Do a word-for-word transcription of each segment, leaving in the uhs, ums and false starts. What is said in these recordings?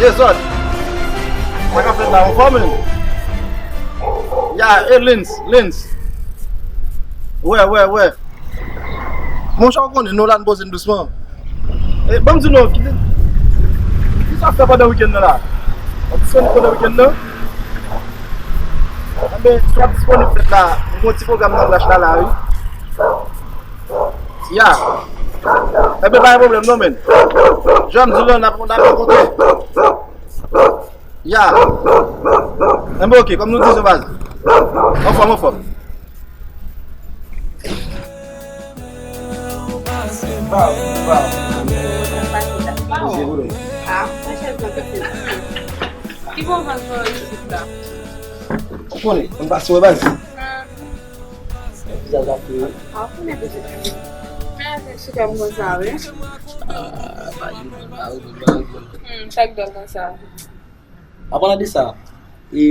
Ye zòt. Sa k ap fèt la, anfòm menm? Ya, e Lens, Lens. Wè, wè, wè. Monchè, ou konnen, nou la n poze n dousman. E, ban m di nou, ki, ki sa w ap fè pandan wikenn nan la? W ap disponib pandan wikenn nan? Enben, si w ap disponib fèt la, m gen yon ti pwogram nan Grach la, la, wi. Ya. Enben, pa gen pwoblèm non, menn. Jan m di w lan, n ap, n ap rankontre. Ya. Enben, oke, kòm nou di, se baz. Anfòm, anfòm. Ki bon van sou YouTube la? Ou konnen, m pase wè baz. Vizaj la tou. Ah, ou konnen vizaj la. Men avèk chita m konsa, wi. Ah, pa gen, pa gen, pa gen. Hmm, sa k dòm konsa. Apalan de sa, e,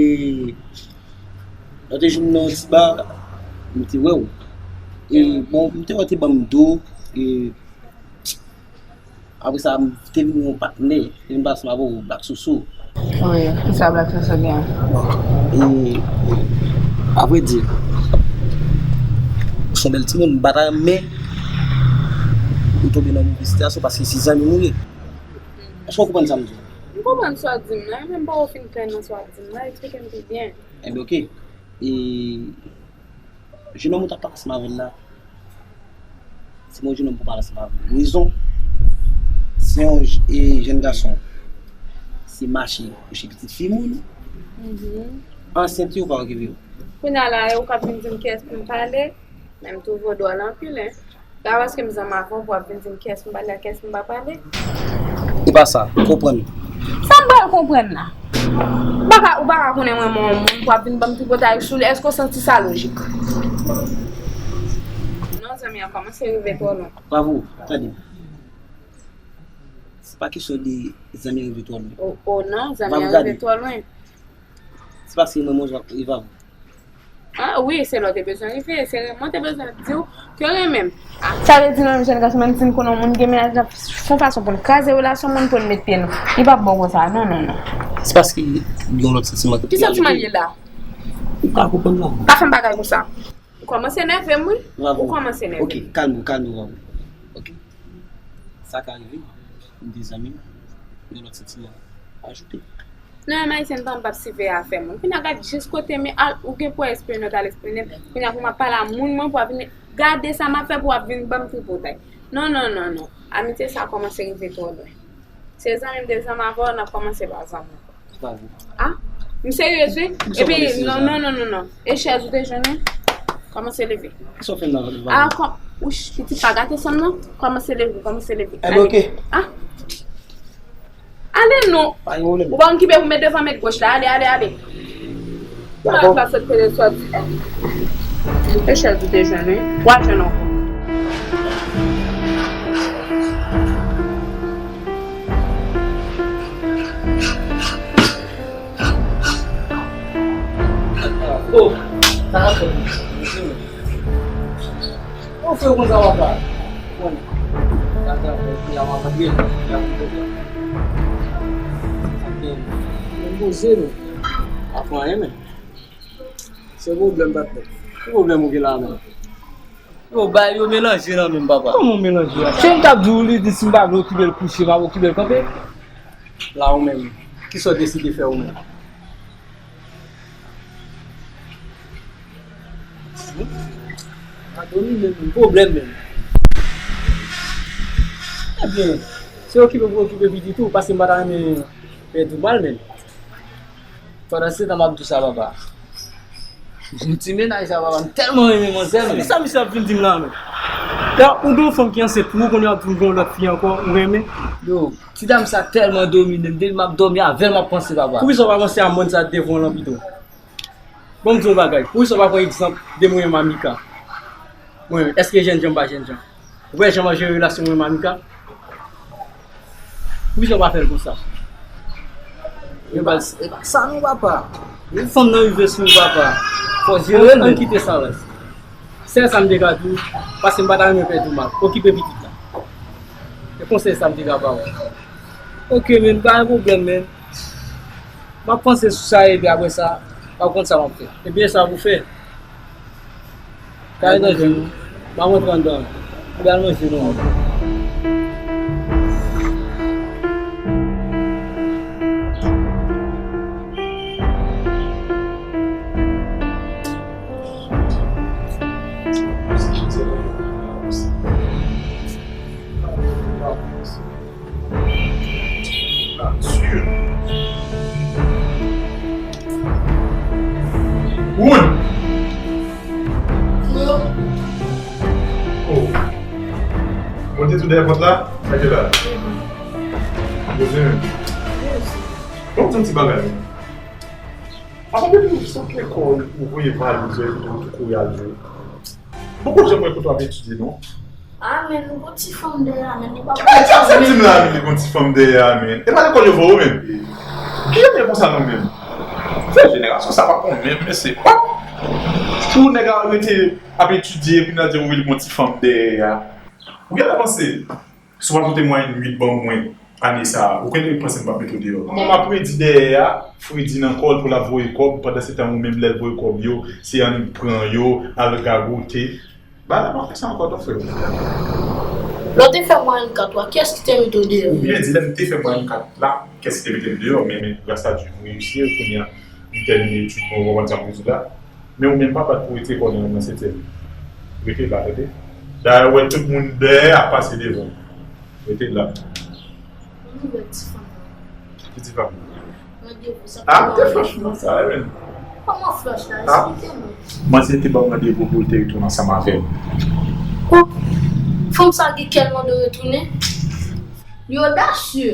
lòt jou m nan yon ti ba, m te wè w. E, bon, m te wè w te ban m do, e, apre sa, m te vin yon patnè, te vin pase m avè w, Black Soso. Wi, kisa Black Soso gen? E, avredi, ou se yon bèl timoun, m pa ta renmen ou tonbe nan move sitiyasyon paske se zanmi m ou ye. Èske w konprann sa m di w? M konprann sa w di m nan, e menm poko fin klè nan sa w ap di m nan, eksplike m pi byen. Enben, oke. E, jenòm ou t ap pale ansanm avè l la, se pa yon jenòm pou pale ansanm avè l. Rezon, se yon j-, e, jèn gason. Se mache kouche pitit fi moun. Mhm. Ansent yo pa okipe yo. Kounye a la, e ou k ap vin di m kiyès pou m pale, men m twouve w dwòl anpil, en. Sa paske m zanmi avè w pou w ap vin di m kiyès m pale ak kiyès m pa pale? E pa sa, konprann. Sa m pral konprann la? Ou pa ka, ou pa ka konnen mwen renmen yon moun pou w ap vin ban m tripotay sou li, èske w santi sa lojik? Non, zanmi an kòmanse rive twò lwen. Bravo, tande. Se pa kesyon de zanmi an rive twò lwen. O, o non, zanmi an rive twò lwen. Se paske mwen, mwen, Evav. Ah, wi, se lè w te bezwen rive, se mwen te bezwen di w ke w renmen m. Ah. Sa vle di nou menm jèn gason, menm si n konnen yon moun gen mennaj, n ap fè yon fason pou n kraze relasyon moun, pou n met pye nou. Li p ap bon konsa, non, non, non. Se paske gen yon lòt santiman ki ajoute. Ki santiman l ye la? Ou ka konprann la. Pa fè m bagay konsa. Ou kòmanse nève m, wi. Ou kòmanse nève m. Ok, kalme w, kalme w, Vavo. Ok. Sa ka rive, m de zanmi, yon lòt santiman ajoute. Non, menm Ayisyen pa m p ap siveye afè moun. Kounye a gad jis kote men al, ou gen pou espere nou t al espere. Kounye a pou m ap pale a moun mwen pou ap vin gade sa m ap fè pou w ap vin ban m tripotay. Non, non, non, non. Amitye sa kòmanse rive twò lwen. Se zanmi m de zanmi avè w, n ap kòmanse pa zanmi ankò. Ah, m seryez wi. Epi, non, non, non, non, non. E chèz ou te jwenn wi? Kòmanse leve. Kisa w fè m nan? Ah, kòm, wouch, pitit pa gate san m non. Kòmanse leve, kòmanse leve. Enben, ok. Ah. Ale non. Pa gen pwoblèm. Ou pa konn ki pye pou met devan, met goch la. Ale, ale, ale. Dakò. Ou pa sot kote sòti. E chèz ou te jwenn wi. W a jwenn ankò. Oh, sa ka fè. Ou fè konsa papa. Bon. Sa ka fè, epi la w ap antre, la w ap antre. Sa gen. Mwen poze nou. Pa fè anyen men. Se pwoblèm patnè. Ki pwoblèm ou gen la menm? Yo, bagay yo melanje nan men m, papa. Kòman w melanje a? Se m t ap di w, li di si m pa vle okipe l kouche, m ap okipe l kanpe. La ou menm, kisa w deside fè ou menm? Hmm? A domine menm, pwoblèm menm. Ebyen, se okipe pou okipe pitit ou, paske m pa ta renmen pèdi w mal menm. Pandan se tan m ap di w sa, papa. Ti mennaj sa, papa, m tèlman renmen manzè, men. Kisa misye ap vin di m la, men? Ou gen yon fanm ki ansent pou ou, kounye a w ap vin gen yon lòt fi ankò, ou renmen? Yo, ti dam sa tèlman domine m, depi m ap dòmi avè l, m ap panse, papa. Poukisa w pa panse a mòn sa devan w lan pito? Bon, m di w yon bagay. Poukisa w pa pran egzanp de mwen menm a Mika? Mwen menm, èske jènjan m pa jènjan? Ou wè jan m ap jere relasyon mwen menm a Mika? Poukisa w pa fè l konsa? E pa, e pa sa non, papa. Fanm nan rive sou ou, papa. Fò w jere l, men. Ann kite sa rès. Sèl sa m te ka di w, paske m pa ta renmen pèdi w mal. Okipe pitit la. E konsèy sa m te ka ba w. Ok, men, pa gen pwoblèm, men. M ap panse sou sa epi apre sa, m ap konn sa m ap fè. Ebyen, sa pou fè? Kay nan je nou. M ap rantre anndan. M pral manje nou. Wood! Oh. Bon, te tou dèyè pòt la? Sa ki la? Bon, se yon ti bagay. Apa de nou sot lekòl, ou voye valiz ou, ou tou kouri al jwe. Poko janm wè kote w ap etidye, non? Ah, men, nou gon ti fanm dèyè a, men, li pa... Ki bagay sa w di m la, men, li gon ti fanm dèyè a, men? E pa lekòl yo voye w, men? Ki jan de konsa, non, men? Se jenerasyon sa pa bon, men, men se, oh! Pou nèg a rete ap etidye, epi n a di w li gon ti fanm dèyè a. Ou genlè panse. Si w pa pote mwayèn uit ban mwen ane sa a, ou kwè m panse m p ap mete w deyò? Kòman m ap redi dèyè a, fredi nan kò l pou l ap voye kòb, pandan se tan ou menm lè l voye kòb yo, se annik pran yo, al gagote. Bagay la pa fè sa ankò non, frè m. Lè w te fè mwayèn kat la, kiyès ki te mete w deyò? Ou byen di, lè m te fè mwayèn kat la, kiyès ki te mete m deyò? Men, men, gras a Dye, m reyisi, kounye a, m tèmine etid mwen, ou konprann sa m vle di w la. Men ou menm pa bat pou rete kò nan, nan setyèm. Rete la, tande. Dayè, ou wè tout moun dèyè ap pase devan. Rete la. Yon nouvèl ti fanm. Ki ti fanm? Randevou sa. Ah, te franchman sa, men. Kòman flòch la? Ah. Eksplike nou. Manzè te ban m randevou pou l te retounen ansanm avè m. Oh, fanm sa gen kè l mande w retounen? Li odasye.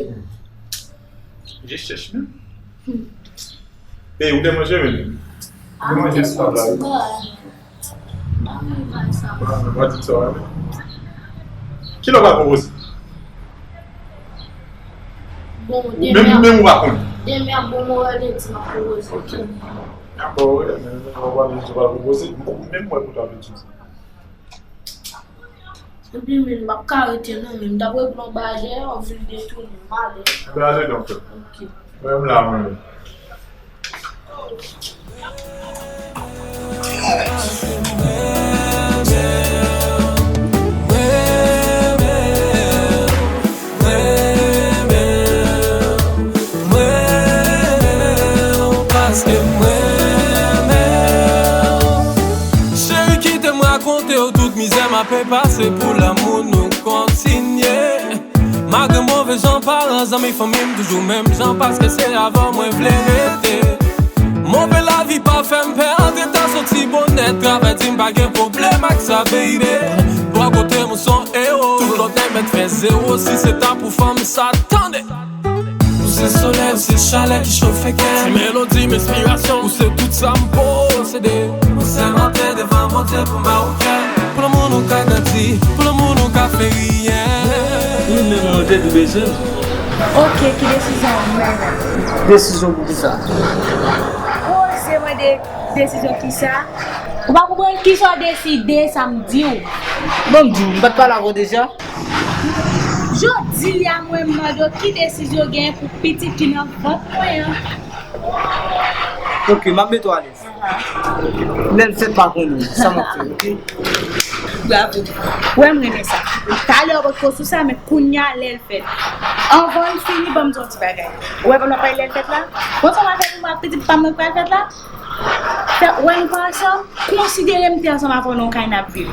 Je chèche menm. Hmm. Ey, ou te manje, men? Ah, ou te manje sou tab la, wi. Mwen di sa, wi. Kilè w pral pwopoze? Bon, menm, demen, menm ou pa konn. Demen ap bon, mwen wè lendi m ap pwopoze. Ok. Dakò, wi, men, men, ou pral, ou pral pwopoze. Mwen menm wè kote w ap etidye. Epi men m p ap ka rete non, men m t ap regle yon bagay, yon vil detounen, m ale. Mwen ale donk. Ok. Mwen menm la, mwen menm. Mwen renmen w, paske m renmen w. Cheri, kite m rakonte w tout mizè m ape pase pou lanmou nou kontinye. Malgre move jan paran, zanmi, fanmi m toujou menm jan, paske se avè w mwen vle rete. Move lavi pa fè m pè, antre ta soti bonè, travay di m pa gen pwoblèm ak sa, baby. Bò kote m ou se yon ewo, tout lòt nèg mèt fè zewo, si se ta pou fanm sa, tande. Ou se solèy, ou se chalè ki chofe kè m. Ti melodi m, enspirasyon, ou se tout sa m posede. Nou sèmante devan Bondye pou m ba ou kè. Pou lanmou nou ka grandi, pou lanmou nou ka fè riyen. Wi, men mwen te tou bezwen. Ok, ki desizyon ou mennen? Desizyon pou kisa? Ou oze mande desizyon kisa? Ou pa konprann kisa w deside, sa m di w. Bon, m di w, m pa t pale avè w deja? Jodi a, mwen mande w ki desizyon w gen pou pitit ki nan vant mwen an. Ok, m ap mete w alèz. Lè l fèt pa konnen sa m ap fè, ok? Bravo. Wè, m renmen sa. Talè w potko sou sa, men kounye a lè l fèt. Anvan n fini, ban m di w yon ti bagay. Ou wè pandan w ap pale lè l fèt la? Bon, sa w ap fè pou mwen ak pitit pa m mwen k pral fèt la? Fè, wè nou pa ansanm, konsidere m te ansanm avè w nan yon kay n ap viv.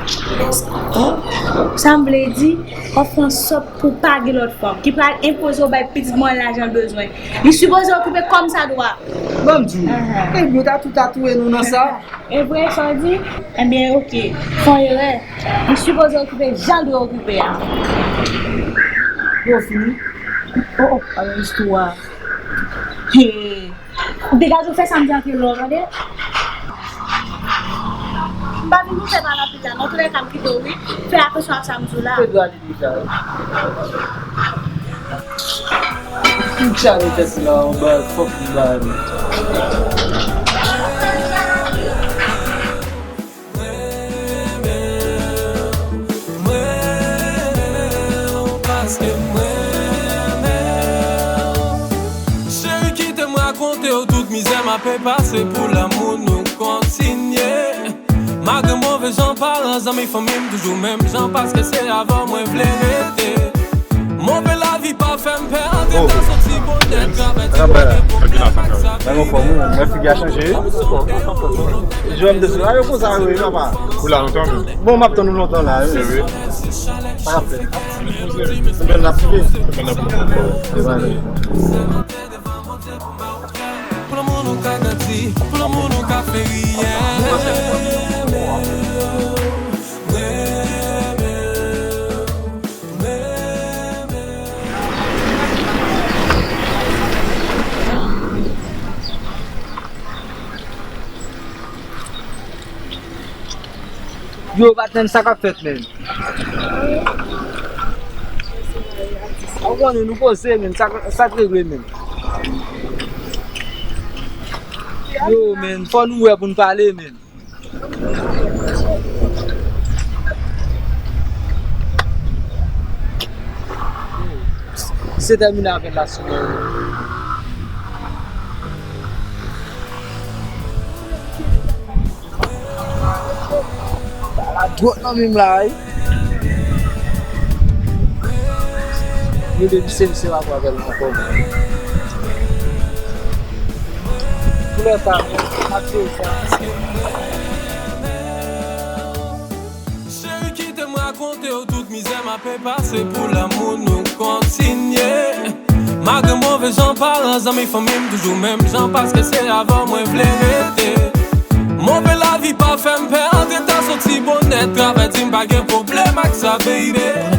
Sa m vle di, w ap fè ansòt pou pa gen lòt fanm ki pral enpoze w bay pitit mwen lajan l bezwen. Li sipoze okipe kòmsadwa. Ban m di w, ebyen, w ta tou tatouye nou nan sa. E vre sa w di? Ebyen, ok. Fè yon erè. Li sipoze okipe jan l dwe okipe a. Yo fini? Oh, oh, alò istwa. Hey. Degaje w fè sa m di antre lò, tande? M pa vin pou fè pale anpil la. Nan toulèka, m kite w, wi. Fè atansyon ak sa m di w la. Ou te dwe ale deja, wi. M chale tèt la anba, fòk m ba li. Mwen renmen w, paske mwen renmen w. Cheri, kite m rakonte Konte w tout mizè m ape pase pou lanmou nou kontinye. Malgre move jan paran, zanmi, fanmi m toujou menm jan, paske se avè w mwen vle rete. Move lavi pa fè m pè, antre tan soti bonè, travay di pa gen pwoblèm ak sa, baby. Mwen figi a chanje. Jwè m de sou la, yo konsa, wi, papa. Ou la lontan, men. Bon, m ap tann ou lontan la, wi. Se vre. Pa ap fè. Mwen n ap fini. Mwen n ap fini. Pou lanmou nou ka grandi, pou lanmou nou ka fè riyen. Yo, patnè m, sa k ap fèt, menn? Ou konnen nou poze, menn, sa, sa k regle, menn? Yo, menn, fò nou wè pou n pale, menn. Se tèmine avè l la, sinon. Ala dwòt nan men m la, wi. Yo, depi se misye pa pran avè l ankò, menn. Koulè sa, menn, ak se sa. Cheri, kite m rakonte w tout mizè m ape pase pou lanmou nou kontinye. Malgre move jan paran, zanmi, fanmi m toujou menm jan, paske se avè w mwen vle rete. Move lavi pa fè m pè, antre tan soti bonè, travay di m pa gen pwoblèm ak sa, baby.